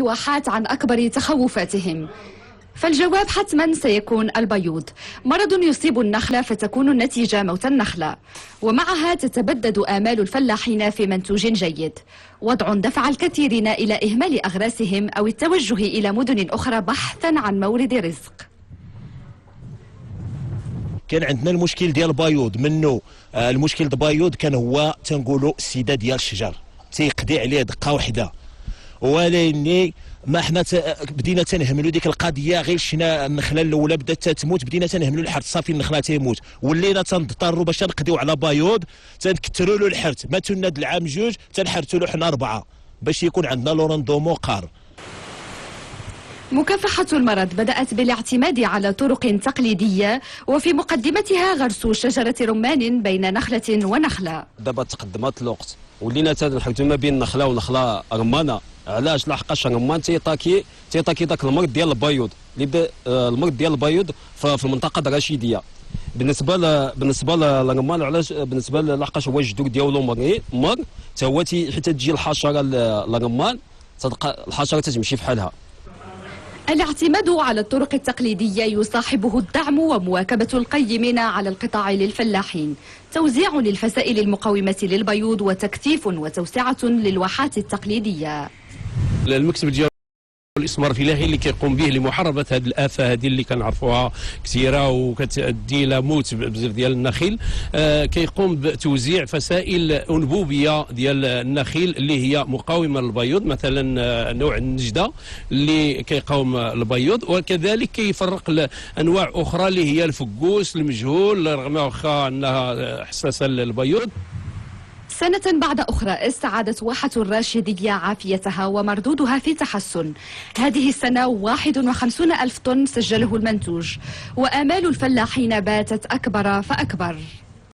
الواحات عن أكبر تخوفاتهم، فالجواب حتما سيكون البيوض، مرض يصيب النخلة فتكون النتيجة موت النخلة، ومعها تتبدد آمال الفلاحين في منتوج جيد. وضع دفع الكثيرين إلى إهمال أغراسهم أو التوجه إلى مدن أخرى بحثا عن مورد رزق. كان عندنا المشكل ديال البيوض منه، المشكل ديال البيوض كان هو تنقولوا السيدة ديال الشجر تيقضي عليه دقه واحدة، ولكن ما حنا بدينا تنهملوا ديك القضية، غير شنا النخلة الاولى بدات تموت بدينا تنهملوا الحرث، صافي النخلة تيموت، ولينا تنضطروا باش نقضيو على بيوض تنكثروا له الحرث، ماتوا لنا العام جوج تنحرثوا له حنا 4 باش يكون عندنا le rendement قار. مكافحة المرض بدأت بالاعتماد على طرق تقليدية، وفي مقدمتها غرس شجرة رمان بين نخلة ونخلة. دابا تقدمت الوقت ولينا تنحرثوا ما بين نخلة ونخلة رمانة. علاش؟ لحقاش الرمان تي attaquer داك المرض ديال البيوض اللي بدا، المرض ديال البيوض في المنطقة الرشيدية. بالنسبة للرمان علاش؟ بالنسبة لحقاش هو الجذور ديالو مر حتى هو حتى تجي الحشرة للرمان تلقى الحشرة تتمشي في حالها. الاعتماد على الطرق التقليدية يصاحبه الدعم ومواكبة القيمين على القطاع للفلاحين، توزيع للفسائل المقاومة للبيوض وتكثيف وتوسعة للواحات التقليدية. المكتب ديال الاستثمار الفلاحي اللي كيقوم به لمحاربة هذه الافة هذه اللي كنعرفوها كثيرة وكتؤدي الى موت بزاف ديال النخيل، كيقوم بتوزيع فسائل انبوبيه ديال النخيل اللي هي مقاومة للبيوض، مثلا نوع النجده اللي كيقاوم البيوض، وكذلك كيفرق انواع اخرى اللي هي الفقوس المجهول رغم واخا انها حساسة للبيوض. سنة بعد أخرى استعادت واحة الراشدية عافيتها ومردودها في تحسن. هذه السنة 51 ألف طن سجله المنتوج، وآمال الفلاحين باتت أكبر فأكبر.